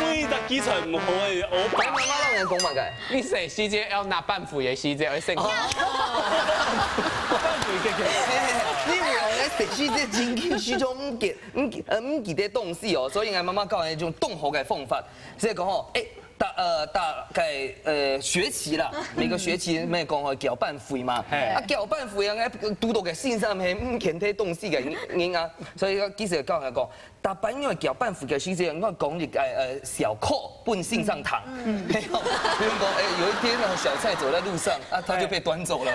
每一隻基礎毋好个，我爸媽媽讓人講麼个？ 你細時節愛拿粄水个時節愛先。哦。粄水个。你有个細時節真緊時常毋記，毋記，呃，毋記得東西哦，所以𠊎媽媽教𠊎一種當好个方法，就係講吼，欸，大，呃，大概，呃，學期啦，每個學期乜講吼，繳粄水嘛。嘿。啊，繳粄水啊，𠊎堵到个先生係毋見忒東西个人啊，所以佢就教𠊎講， 逐擺愛繳粄水个時節，愛講一個，呃，笑話分先生聽。嗯。嘿，比如講，欸，有一天啊，小菜走在路上，啊，他就被端走了。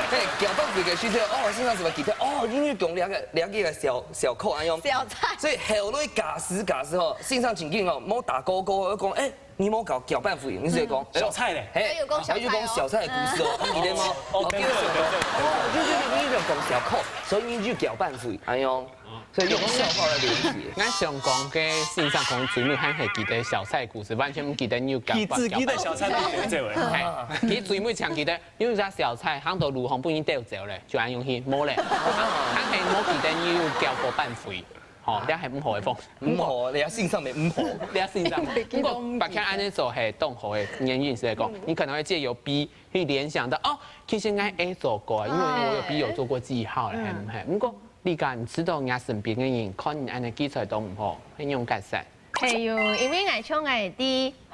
嘿，攪拌水个時節，哦，先生就會記得，哦，你有講這個這個小小扣恁樣。小菜。所以後來假使假使吼，先生情境哦，無打勾勾，又講，哎，你無搞攪拌水，你就講小菜咧。嘿，又講小菜哦。又講小菜的故事哦，你記得嗎？哦，哦，對對對對對。哦，對對對，你有講小扣，所以你就攪拌水，哎呦，所以用笑話來連接。俺想講个先生可能最尾還係記得小菜故事，完全毋記得你有攪拌。佢只記得小菜故事，這位。嘿，佢最尾淨記得 有一隻小菜行到路項分人兜走咧，就恁樣去，無咧。還係無記得你有攪過拌水，吼，這係毋好个方。毋好，你要欣賞咩？毋好。你要欣賞。不過，白客恁樣做係當好个原因係講，你可能會藉由B去聯想到，哦，其實𠊎也做過，因為我有B有做過記號咧，係毋係？不過，你敢知道人家身邊个人看你恁樣記載都毋好，很勇敢噻。 係喲，因為𠊎像𠊎在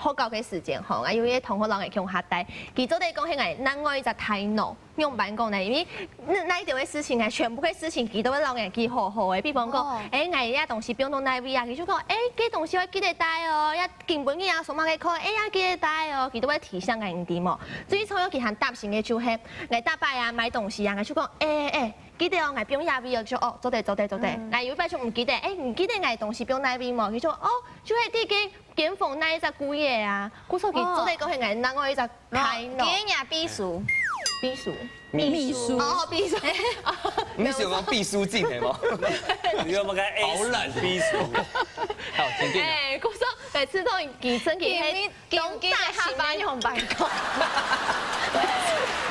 學校个時間吼，𠊎有一個同學摎𠊎共下戴，佢做得講係𠊎另外一隻大腦。仰般講呢？因為哪哪一條个事情啊，全部个事情佢都會摎𠊎記好好个。比方講，哦。哎，𠊎這東西放到哪位啊？佢就講，哎，這東西愛記得帶哦，這今晡日啊，上麼个課，哎，愛記得帶哦，佢都會提醒𠊎，你知無？最重要佢還貼心个就係，𠊎逐擺啊買東西啊，𠊎就講，哎哎， 記得哦，𠊎放這位哦，就哦，做得做得做得。嗯。𠊎有一擺就毋記得，哎，你記得𠊎東西放哪位無？佢就哦，就係在該間房那一隻櫃仔啊。故所佢做得講係𠊎另外一隻大腦。哦，佢个名秘書。秘書。秘書。哦，秘書。你想講畢書盡係無？你有沒有看？好冷。秘書。好，請進來。哎，故所每次都很急，真的很 當貼心个樣般講。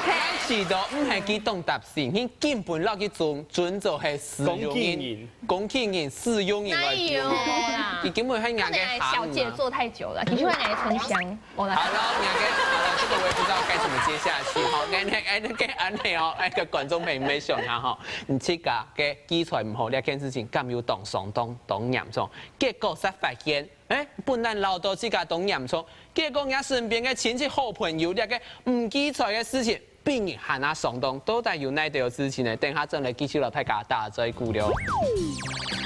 開始都毋係佢當貼心，佢根本摎佢尊尊做係使用人、工具人、使用人來用。哪有啦？佢根本係人家个行啊。可能小姐做太久了，的確會拿來春香。好了，好了，人家个好了，這個我也不知道該怎麼接下去。好，該該該該恁樣哦，哎，个觀眾朋友們想下吼，你自家个記載毋好，這件事情敢有當傷當當嚴重？結果才發現， 哎，本來恅著自家當嚴重，結果人家身邊个親戚好朋友這個毋記載个事情，比人還較傷重，到底有哪兜事情呢？等下正來繼續摎大家打嘴鼓了。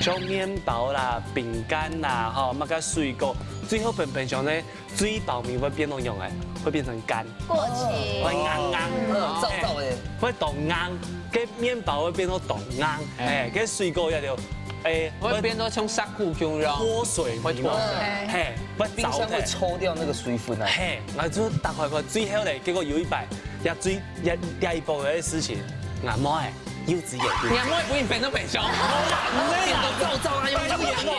像麵包啦、餅乾啦，吼，麼个水果，最後平平常呢，水包尾會變到仰仔？會變成乾，過期。會硬硬，嗯，燥燥的。會當硬，該麵包會變到當硬，哎，該水果也就，哎，會變到像石牯共樣，脫水，會脫水。嘿，會燥的。冰箱會抽掉那個水分啊。嘿，𠊎就打開看，最後咧，結果有一擺，也最也也一步个事情，𠊎妹仔幼稚園。你阿妹不會變到白熊？變到燥燥啊，有有有。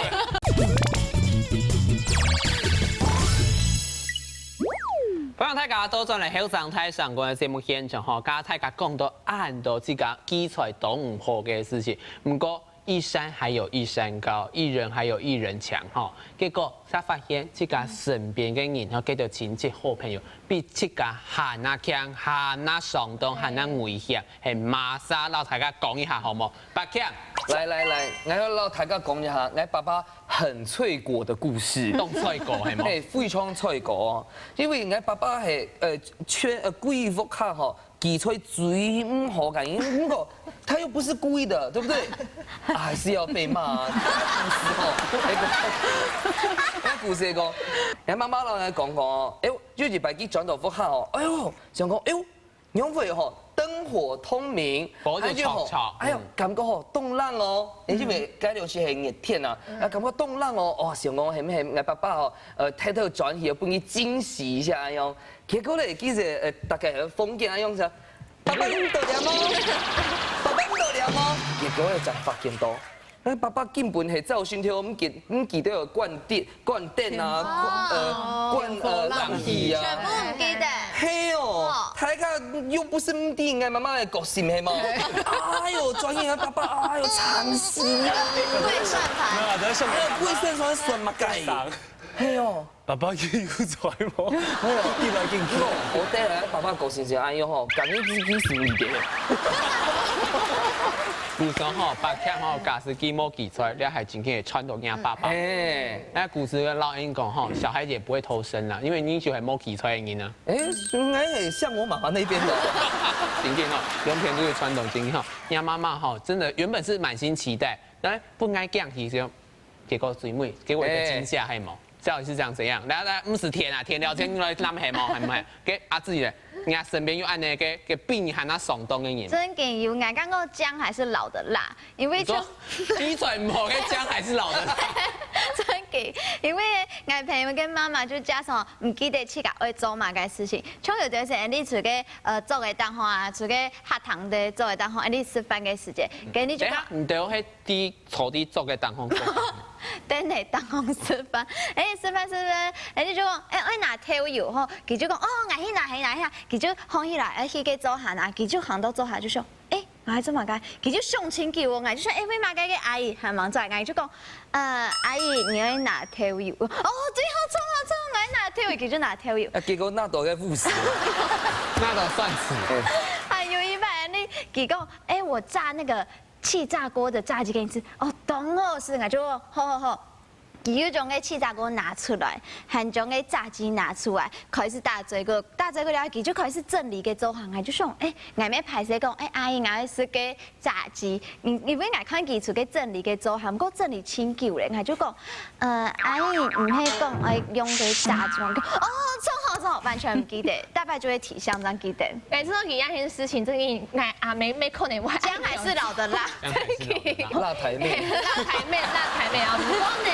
歡迎大家倒轉來後生大聲公个節目現場吼，剛剛大家講到恁多自家記載當毋好个事情，毋過 一山還有一山高，一人還有一人強，吼。結果才發現自家身邊个人，吼，該兜親戚好朋友，比自家還較強，還較傷重，還較危險，係麼儕摎大家講一下好無？百強。來來來，𠊎愛摎大家講一下，𠊎爸爸很脆果的故事。當脆果係無？嘿，非常脆果哦，因為𠊎爸爸係，呃，全，呃，歸屋下吼， 記載最毋好个，因為如果他又不是故意的，對不對？啊，還是要被罵啊。那故事吼，那個，那故事講，人媽媽摎人講講，哎喲，有一擺佢轉到屋下哦，哎喲，想講，哎喲，仰會吼，燈火通明，火就著著，哎喲，感覺吼，當冷哦，因為該條係係熱天啊，啊，感覺當冷哦，哦，想講係毋係𠊎爸爸哦，呃，偷偷轉去，分佢驚喜一下，哎喲。 結果咧，其實，呃，大家个風景啊，用啥？爸爸你到了嗎？爸爸你到了嗎？結果咧，才發現到，哎，爸爸根本係走神頭，毋記毋記得有關燈、關燈啊，呃，關呃冷氣啊。全部毋記得。嘿哦，大家又不是毋知𠊎媽媽个個性係無？哎喲，轉眼啊，爸爸，哎喲，慘死啊！跪算盤。沒有，等一下。哎喲，跪算盤算麼个？嘿哦。 爸爸記有在無？緊來緊去。我等下爸爸个心情，哎喲吼，感覺自己死一點。故所吼，百強吼，假使佢無記載，這還真經會傳到人爸爸。哎，那故事摎人講吼，小孩子也不會偷生啦，因為你就係無記載个人啊。哎，應該也像我媽媽那邊的。真經吼，永遠都是傳統真經吼。人家媽媽吼，真的原本是滿心期待，但不愛講起就，結果最尾，結果一個驚嚇，嘿無？到底是長怎樣？來來，毋使填啊，填了先來諗係無，係毋係？該阿志咧，人家身邊有恁樣个个比你還較上當个人。真个有，我感覺薑還是老的辣，因為就你說，你嘴毋好，該薑還是老的辣。真个，因為𠊎朋友个媽媽就常常毋記得自家愛做麼个事情，像有段時間你出去呃做个當下啊，出去客堂个做个當下，你食飯个時間，跟你就等一下，你等下係坐在桌个當中。等下當中食飯，哎，食飯食飯，哎，你就講，哎，愛拿豆油吼，佢就講，哦，𠊎去拿，去拿，去拿，佢就放起來，哎，去个桌下拿，佢就行到桌下就想，哎，𠊎愛做麼个？佢就想真久哦，𠊎就想，哎，為麼个个阿姨還吂出來？𠊎就講，呃，阿姨，你愛拿豆油。哦，對，好重好重，𠊎愛拿豆油，佢就拿豆油。啊，結果拿到个不是。那倒算是。還有一擺呢，佢講，哎，我炸那個氣炸鍋的炸雞給你吃，哦，當好食，𠊎就好好好。佢就將个氣炸鍋拿出來，還將个炸雞拿出來，開始打嘴鼓，打嘴鼓了，佢就開始整理个做行，𠊎就想，哎，𠊎乜歹勢講，哎，阿姨，𠊎愛食个炸雞，因因為𠊎看佢出个整理个做行，毋過整理真久咧，𠊎就講，呃，阿姨，毋係講愛用个炸雞嗎？哦，正好正好，完全毋記得，大概就會提醒，正記得。每次都一樣一件事情，真的，哎，阿妹妹可能我薑還是老的辣。這樣還是老的辣。辣台妹。辣台妹，辣台妹啊！毋過呢，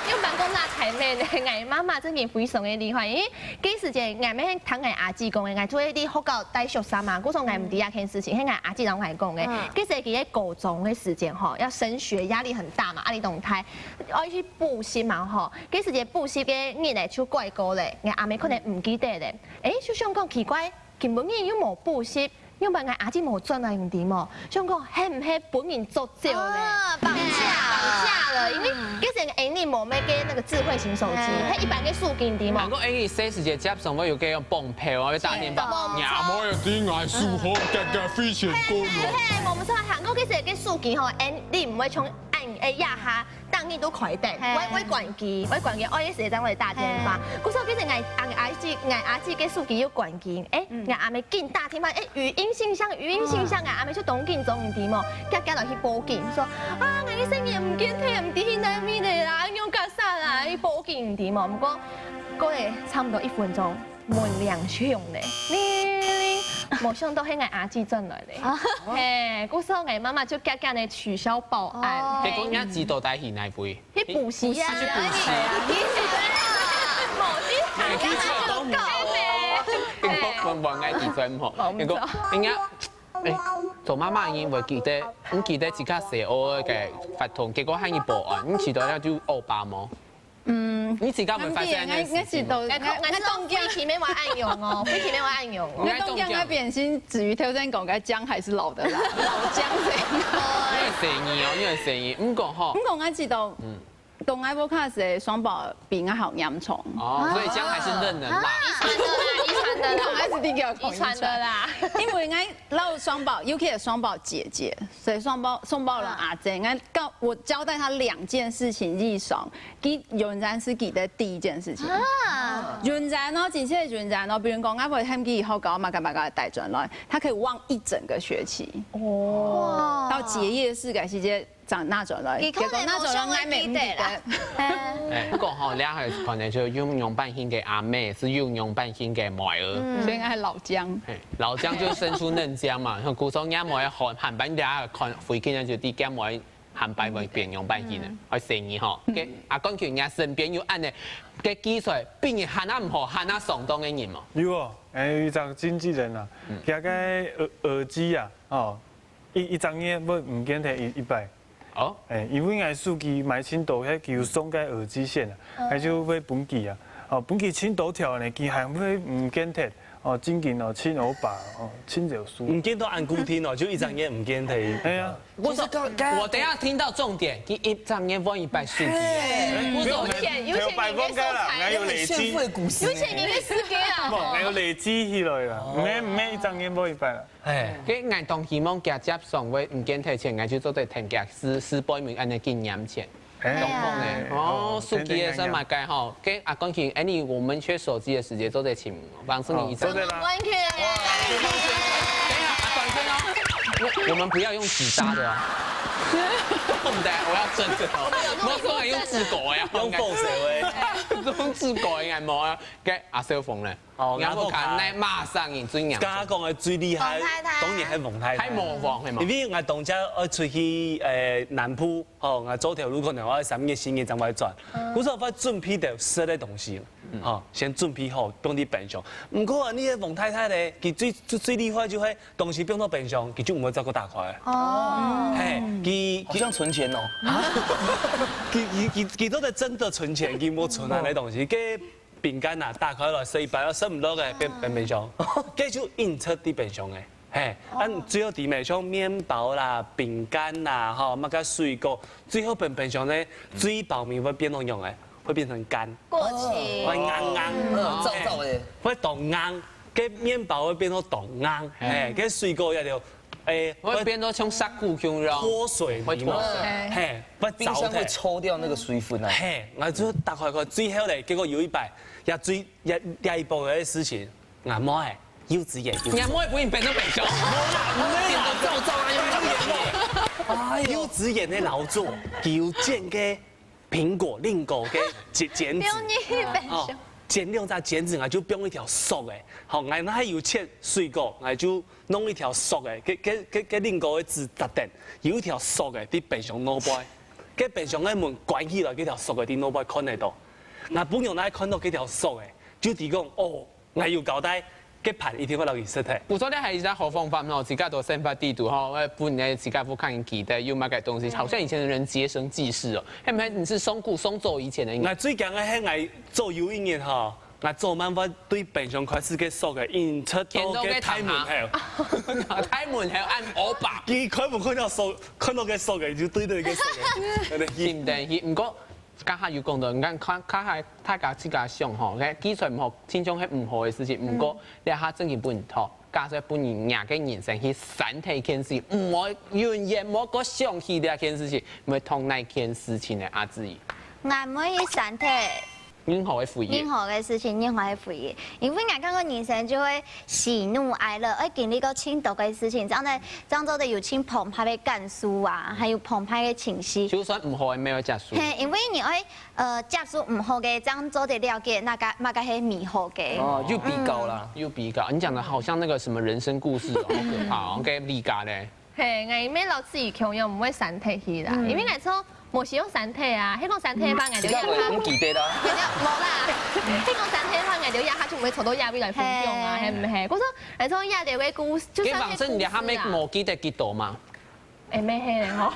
又毋係講辣台妹呢，𠊎媽媽真的非常个厲害。因為該時節，𠊎乜聽𠊎阿姊講个，𠊎做一個學校帶學生嘛，故所𠊎毋知這件事情，係𠊎阿姊同𠊎講个。該時佢个高中个時間吼，要升學壓力很大嘛，壓力當大，愛去補習嘛吼。該時節補習个日仔就改過咧，𠊎阿妹可能毋記得咧，誒，就想講奇怪，今晡日又無補習。 因為𠊎阿姊無轉來，你知無？想講係毋係分人捉走咧？啊，綁架了。綁架了，因為以前誒你無咩个那個智慧型手機，嗯係一般个手機，你知無？還過誒，你細時節接上會有該種綁票啊，會打電話，是的你阿妹有知𠊎數學，格格非常高嘿嘿嘿，無錯，還過其實个手機吼，誒你毋會像按誒一下，當日都開燈，嘿會會關機，會關機，哦，也是會正會打電話。故所其實𠊎阿阿姊，𠊎阿姊个手機有關機，誒，𠊎阿妹緊打電話，誒，語音信箱，語音信箱啊，阿妹就當緊張，你知無？遽遽落去報警，說啊，𠊎个細人毋見忒，毋知去哪位咧啦，用幹啥啦，去報警，你知無？毋過過了差不多一分鐘，門鈴響咧，鈴鈴鈴，無想到係𠊎阿姊轉來咧。嘿，故所𠊎媽媽就遽遽个取消報案。哦嘿結果人家知道帶去哪位？去補習啊，去補習去補習啊，無去你去錯都無。嘿我我我愛記得吼，無結果人家，誒，做媽媽已經會記得，你記得自家細個个活動，結果喊你報案，你知道了就惡霸無？嗯，你自家會發生恁樣个事情無？我知道，我知道，飛機沒有按鈕哦，飛機沒有按鈕哦。那東江那邊是至於挑戰講个薑還是老的辣，老薑子。你很細膩哦，你很細膩。毋過吼毋，過我知道，嗯東愛屋下是雙寶比我好嚴重。哦，所以薑還是嫩的辣。遺傳的啦，遺傳的啦，我還是比較遺傳的啦。因為我老雙寶，尤其是雙寶姐姐，所以雙寶雙寶人阿姐，我教我交代她兩件事情以上，佢永遠是記得第一件事情。啊，永遠哦，真正永遠哦，比如講，我會喊佢學校嘛，幹嘛幹嘛帶轉來，他可以忘一整個學期。哇到結業式个時節，正拿轉來，佢可能結果拿轉來，我還沒記得啦。哎，不過吼，你還可能就有樣般型个阿妹，是有樣般型个妹兒。所以我還老薑。嘿，老薑就生出嫩薑嘛，像古早人妹還還白，你等下看回去呢，就知人妹還白會變樣般型个，還細膩吼。OK，啊，講起人家身邊有恁樣个記載，比你還較毋好、還較上當个人無？有哦，哎，有一隻經紀人啊，佢个耳耳機啊，哦，一一隻月會毋見忒一一擺。哦，哎，因為𠊎手機買盡多，該佢有送个耳機線啊，該就會分佢啊。哦，分佢盡多條呢，佢還會毋見忒。哦，正經哦，盡歐巴哦，盡少數。毋見到恁固定哦，就一隻月毋見忒。哎呀，我說，我等一下聽到重點，佢一隻月換一擺手機。我說有錢有錢人个手財，還有累積，股有錢人个世界啊。還有累積起來啦，毋係毋係一隻月換一擺啦。哎，該𠊎當希望佢接上會毋見忒錢，𠊎就做得添加四四百元恁樣經驗錢。哎當好呢。哦，手機个時候買个吼，該啊，講起，哎，你我們缺手機的時間做得請王勝明醫生。做得啦。完全。等一下，啊，反正哦，我我們不要用紙紮的哦。我們等下我要真的哦，我們不能用紙狗呀，用否則喂。這風之谷應該無啊，該阿小鳳咧？哦，𠊎無看，𠊎無看。該麼儕人最仰？剛剛講个最厲害，黃太太啊。當然係黃太太。還無黃係無？因為𠊎當下愛出去，呃，南部，吼，𠊎做頭路可能愛三日四日正會轉。嗯。故所愛準備兜食个東西，嗯。吼，先準備好，放在冰箱。毋過啊，你个黃太太咧，佢最，最，最厲害就係 東西放到冰箱，佢就毋會再過打開。哦。嘿，佢，好像存錢哦。佢，佢，佢，佢做得真的存錢，佢無存啊，該東西，該餅乾啊，打開來食一半，食毋落个，放，放冰箱，該就硬塞在冰箱个。嘿，啊，最後底面像麵包啦、餅乾啦，吼，麼个水果，最後放冰箱呢，最包尾會變成仰个，會變成乾，過期。會硬硬，嗯，燥燥的。會當硬，該麵包會變到當硬，嘿，該水果也就 哎，會變到像石牯共樣。脫水，會脫水。嘿，會燥忒。冰箱會抽掉那個水分啊。嘿，𠊎就打開看，最後咧，結果有一擺，也最，也，也一步个事情，𠊎妹，幼稚園，幼稚園。你阿妹不會變到冰箱？無啦，無啦，變到燥燥啊，用用用。哎喲，幼稚園个老師，佢有剪个蘋果、蘋果个剪，剪子。放入去冰箱。哦，剪兩隻剪子，𠊎就放一條索个。好，𠊎那還有切水果，𠊎就 弄一條索个，該，該，該，該蘋果个籽搭等，有一條索个，在冰箱外背。該冰箱个門關起來，該條索个在外背看得到。𠊎餔娘哪看到該條索个，就知講，哦，𠊎有交代，該盤一定會摎佢食忒。毋錯，這還係一個好方法吼，自家都生活裡肚吼，愛分人自家屋下人記得有麼个東西，好像以前的人節省記事哦。係毋係？你係上古、上早以前个人。𠊎最驚个係𠊎做有一年吼， 𠊎昨暗會對冰箱開始个索个，一直到个大門口。大門口恁烏白。佢開門看到索，看到个索个，就對著个索个。真的去。毋過，剛才有講到，你看，剛，剛才大家自家想吼，OK，記性毋好，親像係毋好个事情，毋過，這下正經分你討，假使分你若个人生去刪忒一件事，毋好永遠莫過想起這件事情，會痛哪件事情呢？阿志怡。𠊎毋會去刪忒。 任何个回憶。任何个事情，任何个回憶。因為𠊎感覺人生就係喜怒哀樂，愛經歷過盡多个事情，正做得，正做得有盡澎湃个感受啊，還有澎湃个情緒。就算毋好，也毋愛接受。嘿，因為你愛，呃，接受毋好个，正做得了解那個，那個係美好个。哦，有比較啦。有比較，你講得好像那個什麼人生故事哦，好可怕哦。OK，Lika咧？ 嘿，𠊎也摎志怡共樣，毋會刪忒去啦，因為𠊎就無想要刪忒啊。係講刪忒个話，𠊎就這下毋記得啦。𠊎就無啦。係講刪忒个話，𠊎就這下就毋會坐到這位來分享啊，係毋係？故所𠊎就這兜个故事，就算係故事啊。該反正你還無，無記得幾多嘛。誒，毋係咧吼。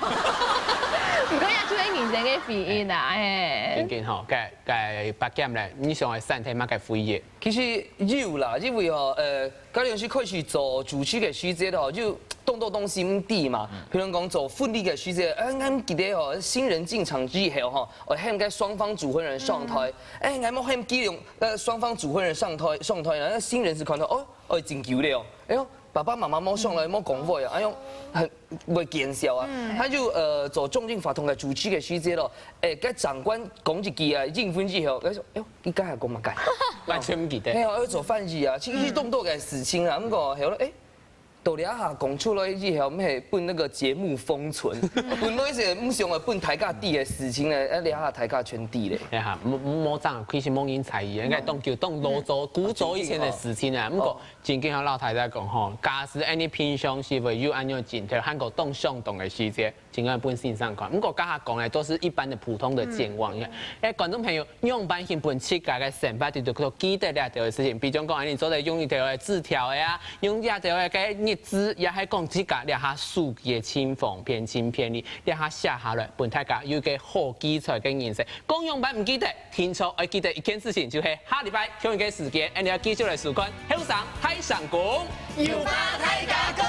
毋過這就係人生个回憶啦，誒。正經吼，該，該八減咧，你想愛刪忒麼个回憶？其實有啦，因為吼，呃， 該當時開始做主持个時節吼，就當多東西毋知嘛。譬如講做婚禮个時節，哎，𠊎記得吼，新人進場之後吼，愛喊該雙方主婚人上台，哎，𠊎無喊佢，呃，雙方主婚人上台，上台呢，該新人就看到，哦，哦，真久了哦，哎喲，爸爸媽媽無上來，無講話啊，哎喲，很，會見笑啊。他就，呃，做總統法庭个主持个時節咯，哎，該長官講一句啊，應分之後，佢說，哎喲，你剛才講麼个？完全毋記得。嘿啊，愛做翻譯啊，其實當多个事情啊，毋過後來，哎， 到這下講出來以後，毋係分那個節目封存，本來係毋想愛分大家知个事情呢，啊，這下大家全知咧。哎呀，無，無，無這樣，其實無人在意，應該當久，當老早，古早以前个事情啊。毋過，正經愛摎大家講吼，假使恁樣平常時會有恁樣鏡頭，還過當相同个時節， 真愛分先生看。毋過，剛才講个都是一般的普通的健忘。哎，觀眾朋友，仰般形分自家个生活裡肚記得這兜个事情？比如講，恁樣做得用一條个紙條个啊，用這兜个日誌，也係講自家這下手機个盡方便、盡便利，這下寫下來，分大家有一個好記載个人生。講仰般毋記得， 定著愛記得一件事情，就係下禮拜共一個時間，𠊎等愛繼續來收看《後生大聲公》。有話大家講。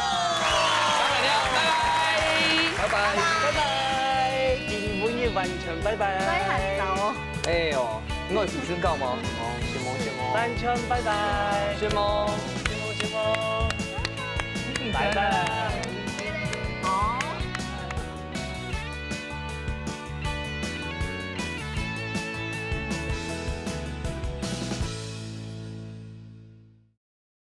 拜拜了，拜拜。拜拜。拜拜。今晡日完全拜拜。拜拜。哎喲，我有時間到嗎？哦，承蒙，承蒙。完全拜拜。承蒙。承蒙，承蒙。拜拜。